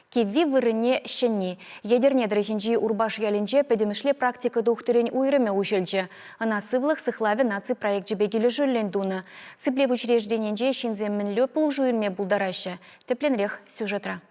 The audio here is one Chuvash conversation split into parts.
Кивви вырӑнне ҫӗнни. Етӗрне тӑрӑхӗнчи Урпаш ялӗнче пӗтӗмӗшле практика тухтӑрӗн уйрӑмӗ уҫӑлчӗ. Ӑна Сывлӑх сыхлавӗ наци проекчӗпе килӗшӳллӗн тунӑ. Сиплев учрежденийӗнче ҫынсем мӗнле пулӑшу илме пултараҫҫӗ? Тӗплӗнрех сюжетра.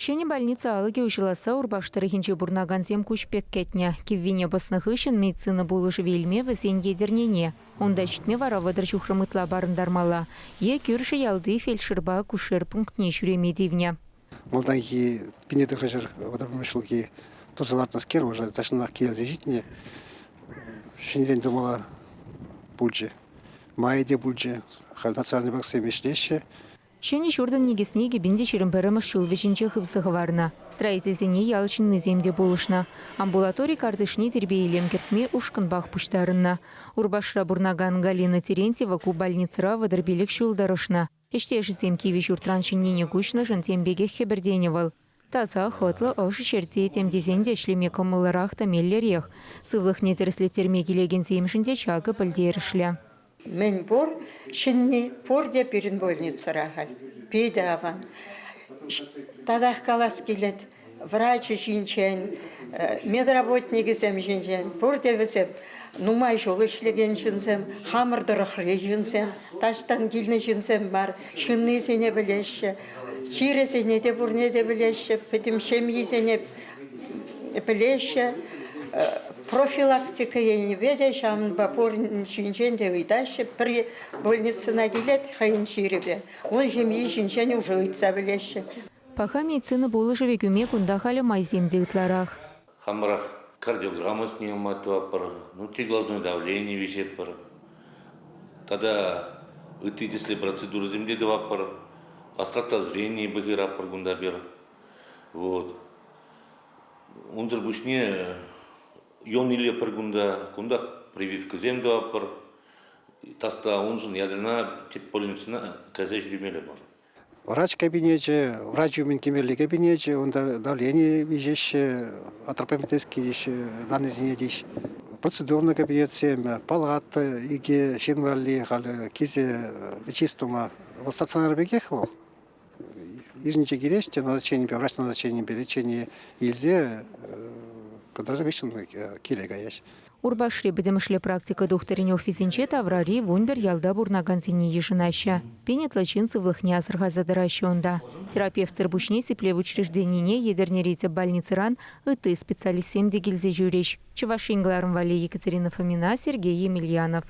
Ҫӗнӗ больница алӑкӗ уҫӑласса Урпаш тӑрӑхӗнче пурӑнакансем куҫ пек кӗтнӗ. Киввине пӑснӑ хыҫҫӑн медицина пулӑшӑвӗ илме вӗсен Етӗрнене, унта ҫитме вара 30 ҫухрӑм ытла парӑнтармалла е кӳршӗ ялти фельдшерпа акушер пунктне ҫӳреме тивнӗ. Малтанхи 1931 ҫулхи туса лартнӑскер уже таҫтанах килсе ҫитнӗ. Ҫӗнӗрен тумалла пулчӗ. Майӗ те пулчӗ. Халь национальный банксем ӗҫлеҫҫӗ. Ҫӗнӗ ҫуртӑн никӗсне 2021 ҫул вӗҫӗнче хывса хӑварнӑ. Строительсене ял ҫыннисем те пулӑшнӑ. Амбулатори картишне тирпей-илем кӗртме ушкӑнпах пуҫтарӑннӑ. Урпашра пурӑнакан Галина Терентьева ку больницӑра 35 ҫул тӑрӑшнӑ. Ӗҫтешӗсем кивӗ ҫуртран ҫӗннине куҫнӑшӑн тем пекех хӗпӗртенӗ вӑл. Таса, хӑтлӑ, ӑшӑ ҫӗрте тем тесен те ӗҫлеме кӑмӑллӑрах та меллӗрех. Сывлӑхне тӗрӗслеттерме килекенсемшӗн те ҫакӑ пӗлтерӗшлӗ. Мӗн пур ҫӗнни пурте пирӗн больницӑра халь. Питӗ аван. Татах калас килет, врачӗ ҫинчен, медработникӗсем ҫинчен пурте вӗсем нумай ҫул ӗҫлекен ҫынсем, хамӑр тӑрӑхри ҫынсем, таҫтан килнӗ ҫынсем мар, ҫыннисене пӗлеҫҫӗ, чирӗсене те пурне те пӗлеҫҫӗ, пӗтӗм ҫемйисене пӗлеҫҫӗ. Профилактика енӗпе те ҫавӑнпа пур ҫинчен те ыйтаҫҫӗ. Пӗр больницӑна килет хӑйӗн чирӗпе, ун ҫемйи ҫинчен уже ыйтса пӗлеҫҫӗ. Паха медицина пулӑшӑвӗ кӳме кунта халӗ майсем те ытларах. Хамӑрах кардиограмма снимать тӑватпӑр, внутриглазное давление виҫетпӗр. Тата ытти тӗслӗ процедурӑсем те тӑватпӑр. Острота зрения пӑхиратпӑр кунта пир. Вот. Унсӑр пуҫне юн илетпӗр кунта, кунтах прививкӑсем тӑватпӑр. Таста уншӑн ядерна тӗп больницӑна кайса ҫӳремелле мар. Врач кабинечӗ, врач умӗн кӗмелли кабинечӗ, унта давлени виҫеҫҫӗ, антропометрический теҫҫӗ, даннӑйсене теҫ. Процедурный кабинетсем, палата икӗ ҫын валли халь килсе лечить тума. Вӑл стационар пекех вӑл. Йышӗнче килеҫ те назначенипе, врач назначенипе лечение илсе кӑтартса хыҫҫӑн киле каяҫ. Урпашри пӗтӗмӗшле практика тухтӑрӗн офисӗнче таврари 11 ялта пурӑнакансене йышӑнаҫҫӗ. Пин ытла ҫын сывлӑхне асӑрхаса тӑраҫҫӗ унта. Терапевтсӑр пуҫне сиплев учрежденине Етӗрнери тӗп больницӑран ытти специалистсем те килсе ҫӳрӗҫ. Чӑваш Ен кӑларӑм валли Екатерина Фомина, Сергей Емельянов.